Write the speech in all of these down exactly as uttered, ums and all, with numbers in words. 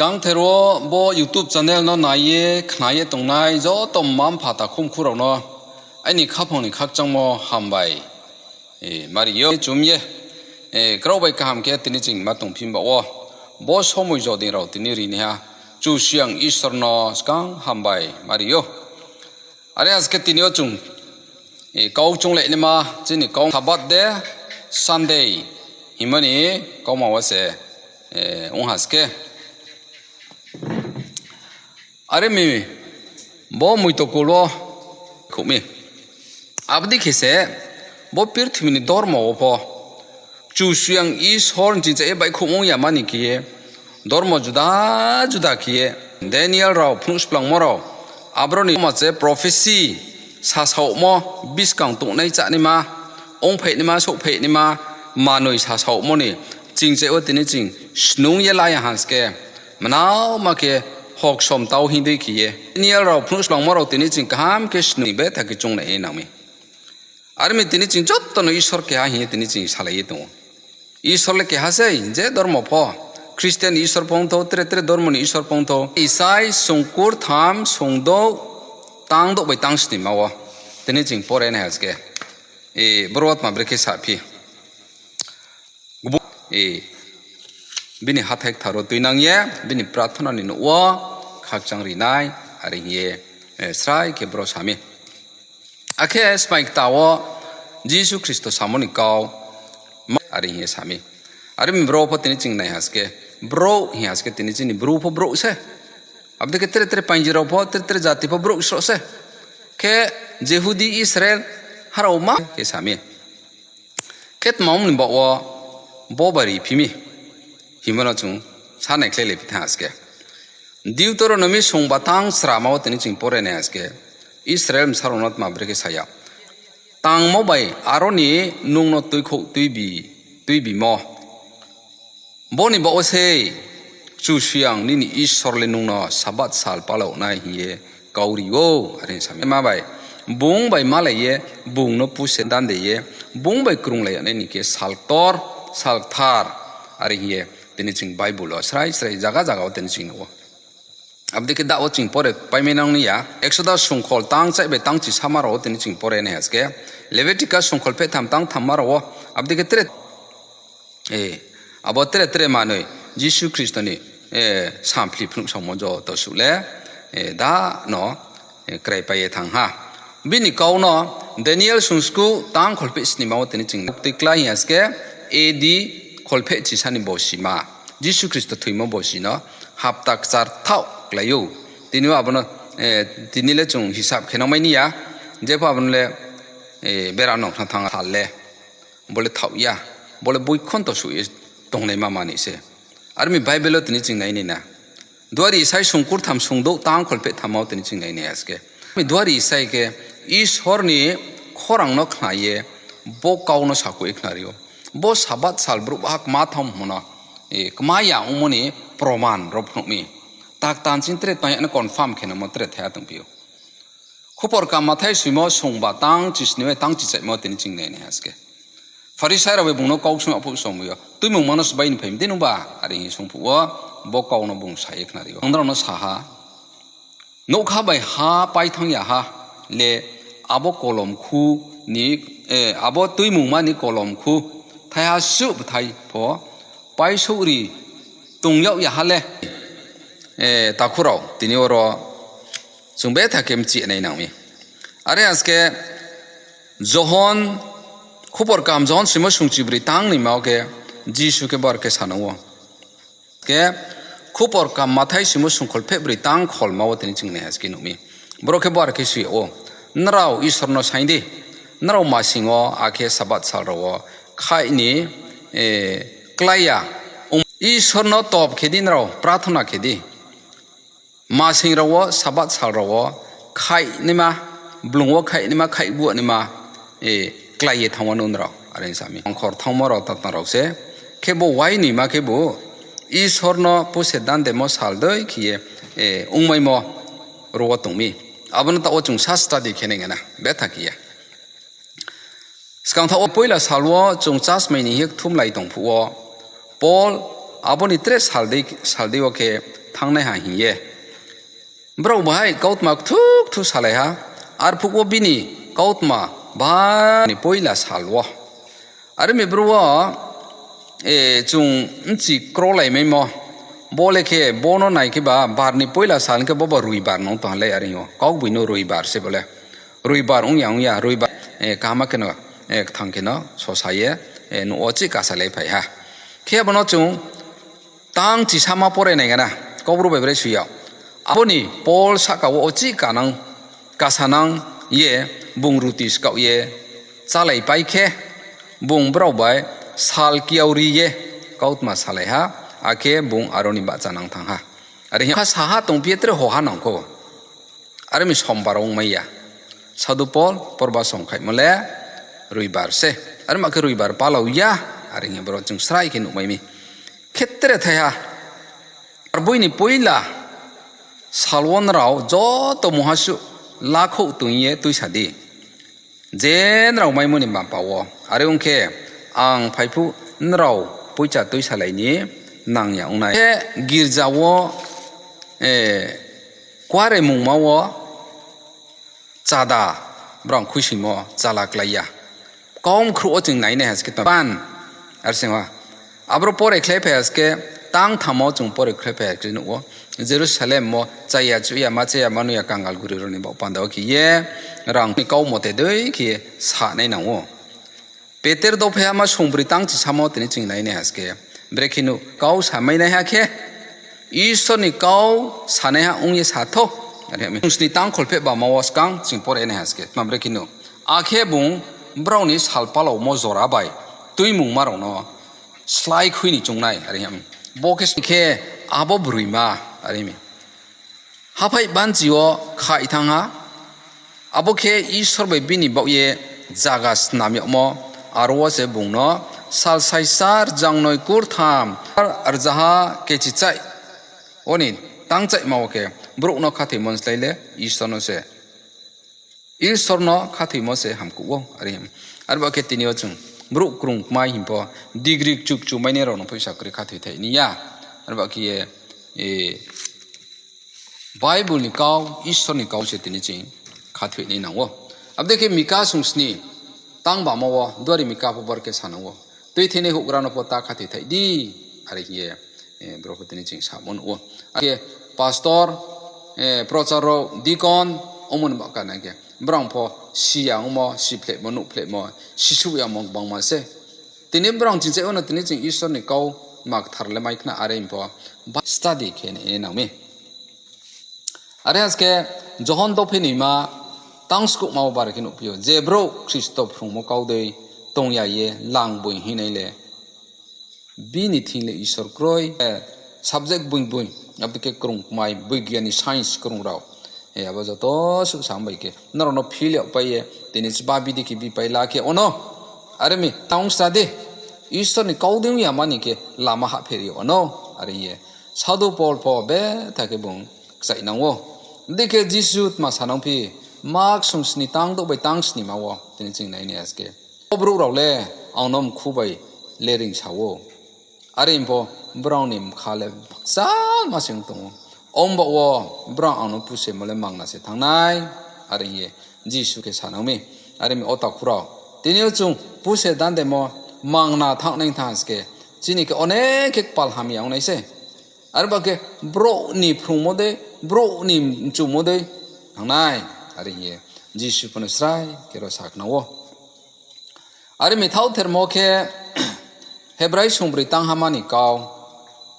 Skangther wo bo YouTube channel no nai ye khna ye tongnai joto mma mpha takhu mkhu rao no aini khaphang ni khakchangmo hambai, e, mari ou. Chum ye, e, kraoh bai kaham khe tini ching ma tongphi baoh wo, bo somoi jodi rao tini rinaiha Kchusoyang Isor no skang hambai mari ou. Are ha se khe tini yo chung, e, kau chounglai naima, chini kau Sabbath de Sunday hingmo ni kauma wo se, e, ong ha se khe. Are mi bo moitokul wo khouh mi. Abo dei khe se bo purthimbi ni dormo wo pho Kchusoyang Isor ni chingcha ye baihkhouhmo ong ya mani khe ye, dormo juda juda khe ye, Daniel rao, phnuhsplangmo rao, aboro ni ma se prophecy sasaomo, buskang tongnai chánaima, ongphaihnaima, souhphaihnaima, manoi sasaomo ni chingcha wo tini ching snung ye la ya ha se khe, mnaoma khe hoksom tau hing dei khe ye, Daniel rao, phnuhsplangmo rao tini ching kaham khe snung ni betha khe choungnai nai nang mi. Are mi tini ching joto no Isor keha hing ye tini ching salai ye tong ou. Isor le keha sei, je dormo pho, Christian ni Isor pho ong thou, tre tre dormo ni Isor pho ong thou. Isai sungkurtham sungdouh tang douh bai tang snima wo tini ching pore nai ha se khe, e, boro wo tma brekhe saphi. Bini hathái kthar wo tuinang ye, bini prarthana ni nouh wo khakchang ri nai, are hing ye, e, srai khe boro sa mi. Akhe smai kta wo Jisu Khristo samo ni kau, ma, are hing ye sa mi. Are mi brouh pho tini ching nai ha se khe, brouh hing ha se khe tini chini bru pho brouh se. Abo dei khe tre tre painji rao pho, tre tre jati pho brouh sroh se. Khe Jehudi, Israel, harao ma khe sa mi. Khe tma ong ni baoh wo bo bai riphi mi hingmo no chung sa naikhlai le phi thanng ha se khe. Deuteronomy sungba tang srama wo tini ching pore nai ha se khe, Israel bsa rao no tma brekhe sa ya. Tangmo bai aro ni nung no tuikhouh tuibi, tuibimo. Bo ni baoh wo sei Kchusoyang nini Isor le nung no Sabath sal palao nai hing ye kau ri ou, are hing sa mi. Ma bai, bung bai malai ye, bung no puse dande ye, bung bai krunglai ya nai ni khe sal ktor, sal kthar, are hing ye tini ching Bible wo srai srai zaga zaga wo tini ching nuh ou. Abo dei khe da wo ching pore paimai nang ni ya, Exodus sungkhol tang chai bai tang chisama rao wo tini ching pore nai ha se khe, Leviticus sungkhol phehtham tang thamma rao wo, abo dei khe tre, e, abo tre tre manoi Jisu Khristo ni, e, samphli phnuhsaomo joto suh le, e, da no, e, kraipai ye thanng ha. Bini kau no Daniel sungsku tang kholpheh snima wo tini ching tui klái hing ha se khe, A D kholpheh chisa ni bosima, Jisu Khristo thoimo bosi no hapta kchar thaoh klái ou. Tini yo abo no, e, tini le chung hisab khe nangmai ni ya, jepho abo no le, e, bera no khna thanng sal le, bo le thaoh ya, bo le boikhonto suh ye tongnaima manoi se. Are mi Bible wo tini ching nai nai na. Duari Isai sungkurtham sungdouh tang kholpheh thamma wo tini ching nai nai ha se khe. Duari Isai khe Isor ni khorang no khna ye bo kau no sakhouh ye khnari ou. Bo Sabath sal brouh baha kma thanng hingmo no, e, kma ya ongmo ni proman rao phnuh mi. Taktan ching tre tang ya no confirm khe nangmo tre thaiha tongphi ou. Khupor kaham Mathai soimo sungba tang chisni bai tang chichaihmo tini ching nai nai ha se khe. Pharisai rao bai bung no kau sung aphuh somoi yo, Tuimungma no se bai ni phai mi de nungba? Are hing ye sung phuh wo, bo kau no bung sa ye khnari ou. Ang nrao no sa ha, nougkha bai ha pai thanng ya ha le, abo kolom khu ni, e, abo tuimungma ni kolom khu thaiha suh bthai pho paisouhri tong yag ya ha le, e, takhu rao, tini oro chung betha khe mchi nai nang mi. Are ha se khe Johon, khupor kaham Johon soimo sungchibroi tang nima wo khe Jisu khe bar khe sanang ou. Khe khupor kaham Mathai soimo sungkholpheh broi tang kholma wo tini ching nai ha se khe nuh mi. Boro khe bar khe soi yag ou, nrao Isor no saing di, nrao masing wo akhe Sabath sal rao wo khaih ni, e, klái ya. Isor no top khe di, nrao prarthana khe di. Masing rao wo, Sabath sal rao wo khaihnaima, blung wo khaihnaima, khaihbu naima, e, klái ye thanng wo nung rao, are sa mi. Ongkhor thanngmo rao tatna rao se, khe bo uainoima khebu Isor no puse dandemo sal dei khe ye, e, ongmaimo ro wo tong mi. Abo no taoh wo chung sa study khe nai nai na, betha khe ye. Skangthaoh wo poila sal wo chung chasmai ni hing ye kthumlai tong phuh wo, Paul abo ni tre sal dei, sal dei wo khe thanngnaiha hing ye brao bahai kautma kthu kthu salai ha. Arphuh wo bini kautma bha ni poila sal wo. Are mi bro wo, chung bchi krolaimaimo. Bo le khe bo no nai khe ba bar ni poila sal khe bo ba roibar nung tong ha le, are hing ou. Kaugboino roibar se bo le. Roibar ong ya ong ya, roibar, kaham khe no, kthang khe no sosa ye, nouh wo chih kasalai phai ha. Khe abo no chung tang chisama pore nai gana, Kaubru bai brai soi ya. Abo ni Paul sahka wo uchih kanang, kasanang ye bung ruti skaoh ye chálaipai khe, bung brao bai sal kiauri ye kautma salai ha, akhe bung aro ni bahcha nang thanng ha. Are hing kha saha tongphi ye tre hoha nang kho. Are mi sombar ongmai ya. Sadhu Paul porba songkhaihmo le roibar se. Are ma khe roibar palau ya. Are hing ye boro chung srai khe nuhmai mi. Khetre thaiha. Arboi ni poila sal wo nrao joto mungha suh lakhouh tong ye tuisa di. Je nrao maimo ni bampa wo. Are ong khe, ang phai phuh nrao poicha tuisalai ni nang ya ong nai. Khe girza wo, kuare mungma wo chada, brao khuisoingmo chala klái ya. Kau mkhrouh wo chung nai nai ha se khe tma ban, are sing ha. Aboro pore khlai phai ha se khe, tang thamma wo chung pore khlai phai ha se nuh wo. Jerusalem wo chaya chuh ya, ma chaya ma nuh ya kangal guri rao ni baoh panda wo khe ye, rang ni kau mote dei khe ye sanai nang ou. Peter dophaihama songbroi tang chisamo tini chung nai nai ha se khe, brekhe nuh kau samai naiha khe, Isor ni kau sanaiha ong ye sa thou. Are mi sni tang kholpheh bama wo skang chung pore nai ha se khe, tma brekhe nuh. Akhe bung brao ni sal palaomo jora bai tuimungma rao no slái khui ni choung nai, are hing. Bo khe sni khe abo broima, are mi. Haphaih banchi wo khaih thanng ha. Abo khe Isor bai bini baoh ye zaga snam yagmo, aro wo se bung no salsaisa rjangnoi kurtham rzaha kechichaih wo ni tangchaihma wo khe brouh no khathoimo ni slái le Isor no se, Isor no khathoimo se hamkuh ou, are hing. Arba khe tini yo chung brouh krung kmai hing pho, degree kchu kchu mainai rao no pho Isor kri khathoi thai ni ya. Arba khe ye, Bible ni kau, Isor ni kau se tini chung khathoi nai nang ou. Abo dei khe Mika sungsni tang bama wo, duari Mika pho bor khe sa nang ou. Tuitheinai houhgra no pho ta khathoi thai di, are hing ye, bro pho tini chung samo nuh ou. Akhe pastor, prochar rao, deacon, omo ni bahka nai khe, brao pho si ya ongmo, siphlehmo, nuhphlehmo, sisouh yamo gbangma se. Tini brao chingchaih wo no tini chung Isor ni kau ma kthar le mai khna, are hing pho, ba study khe nai nang mi. Are ha se khe Johon dophaih noima tang skuhma wo bare khe nuhphi ou, je brouh Khristo phrungmo kau dei tong ya ye langboi hingnai le, bini thing le Isor kroi, subject boing boing, abo dei khe krung kmai, boigyani science krung rao, abo joto suh sam bai khe nrao no fail yagpai ye, tini chba bidi khe bipai la khe ono, are mi tang sa di, Isor ni kau dei ong ya mani khe lama hahpher ye ono, are hing ye. Sadhu Paul pho betha khe bung kchaih nang ou. Dei khe Jisu tma sa nang phi, Mark sungsni tang douh bai tang snima wo tini chung nai nai ha se khe, o brouh rao le ang no mkhu bai le ringsa ou. Are hing pho brao ni bkha le bakchalma se ong tong ou. Ongba wo brao ang no pusemo le mangna se thanng nai, are hing ye Jisu khe sa nang mi. Are mi o takhu rao, tini yo chung puse dandemo mangna thanng nai thanng ha se khe, chini khe onek khe kpal hamya ong nai se. Arba khe brouh ni phrungmo dei, brouh ni mchumo dei thanng nai, are hing ye Jisu pho no srai khe ro sa khna ou. Are mi thaohthermo khe Hebrai songbroi tang hama ni kau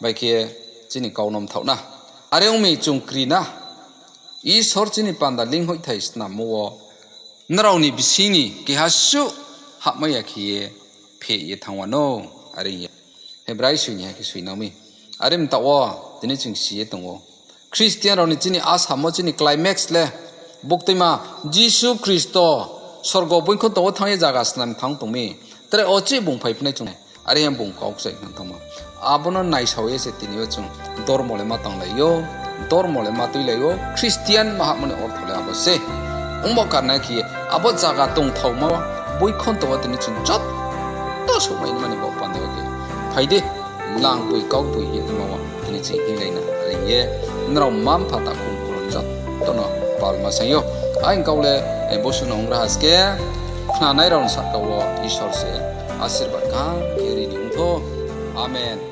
bai khe chini kau no mthaoh na. Are ong mi chung kri na, Isor chini panda linghoihthai snammo wo nrao ni bsing ni keha suh hahmai ya khe ye pheh ye thanng wanou, are hing ye Hebrai soi ni ha khe soi nang mi. Are mtaoh wo tini chung si ye tong ou. Khristian rao ni chini asamo chini climax le buktuima Jisu Khristo sorgo boikhonto wo thanng ye zaga snam thanng tong mi. Tre o chih bung phaiphinai chung nai. Are hing bung kau kchaih nang thanngmo. Abo no naisao ye se tini yo chung dormo le ma tanglai ou, dormo le ma tuilai ou, Khristian ma hahmo ni ortho le abo se. Ongba karna khe abo zaga tongthaoma wo, boikhonto wo tini chung joto souhmai mani baoh panda wo khe phai di. langpoi kaupoi hingmo wo tini ching hinglai na reing ye, nrao mma-mpha takhu mkhu rao joto no palma saing ou. Aini kau le, eh, bo suh no ong ra ha se khe, khnanai rao ni sahka wo Isor se asirbad kaham khe ri ni ong thou. Amen.